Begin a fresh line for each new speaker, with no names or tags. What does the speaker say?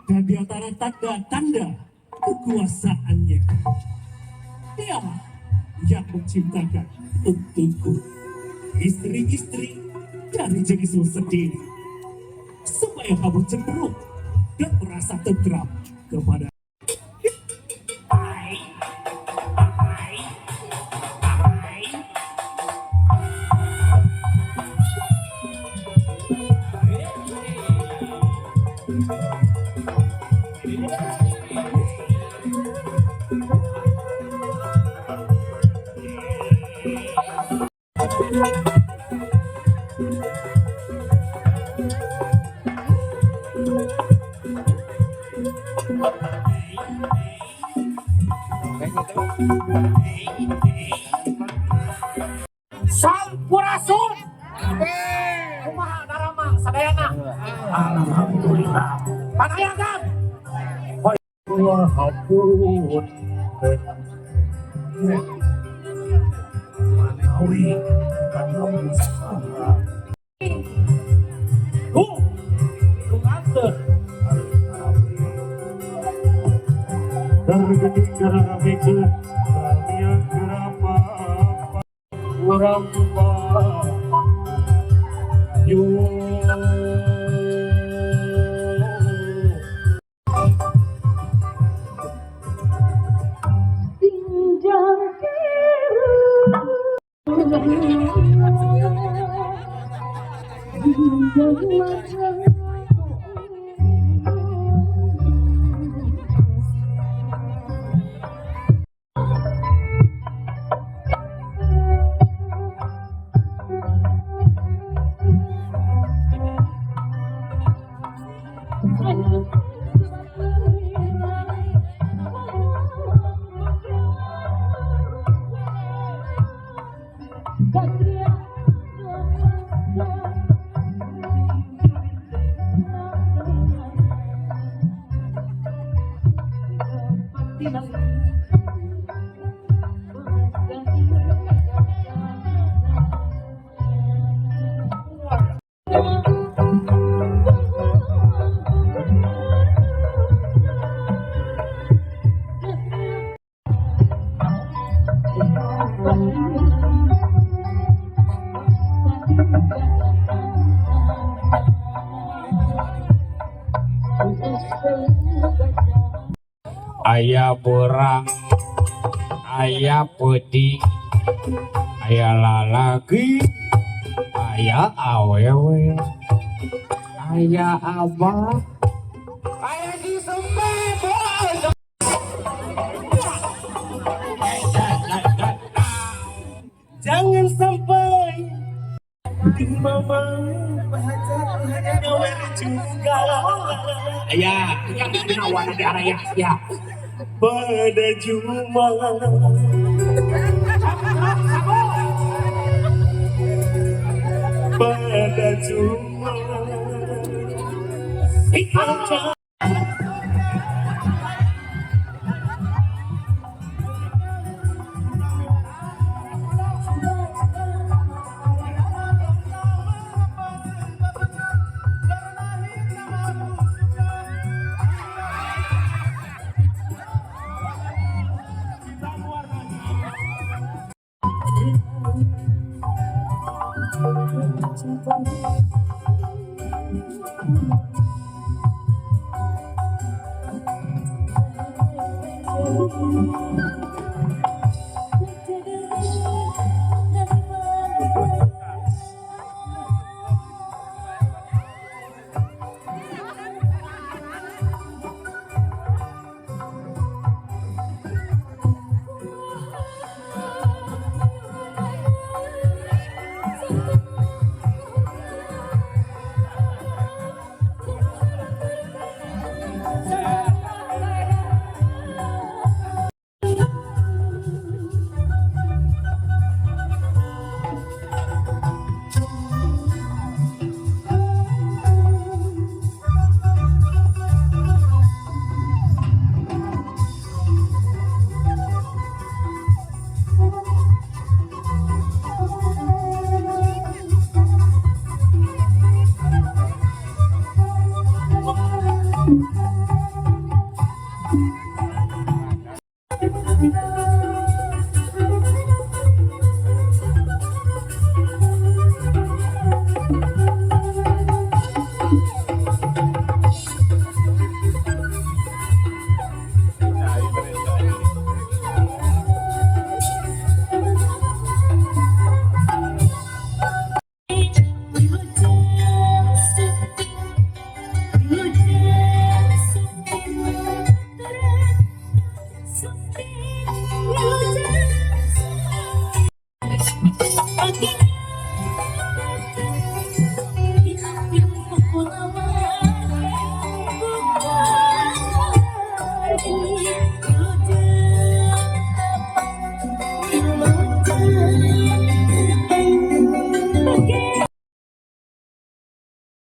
Dan di antara tanda-tanda kekuasaannya, dialah yang menciptakan untukku istri-istri dari jenismu sendiri, supaya kamu cenderung dan merasa tentram kepada.
Sampurasun. Kumaha daramang sadayana? Alhamdulillah. Panayagan.
Hapunten manawi kana usaha.
Lungakeun.
Tergeding urang yo.
Pinjam biru pinjam mata.
Aya berang, aya peuting, aya lalaki, aya awewe, aya abah, aya si Sembeh.
Jangan sampai mama nyawer juga.
Aya, yang dinawan di area ya.
Pada Jumat, pada Jumat.
Eta.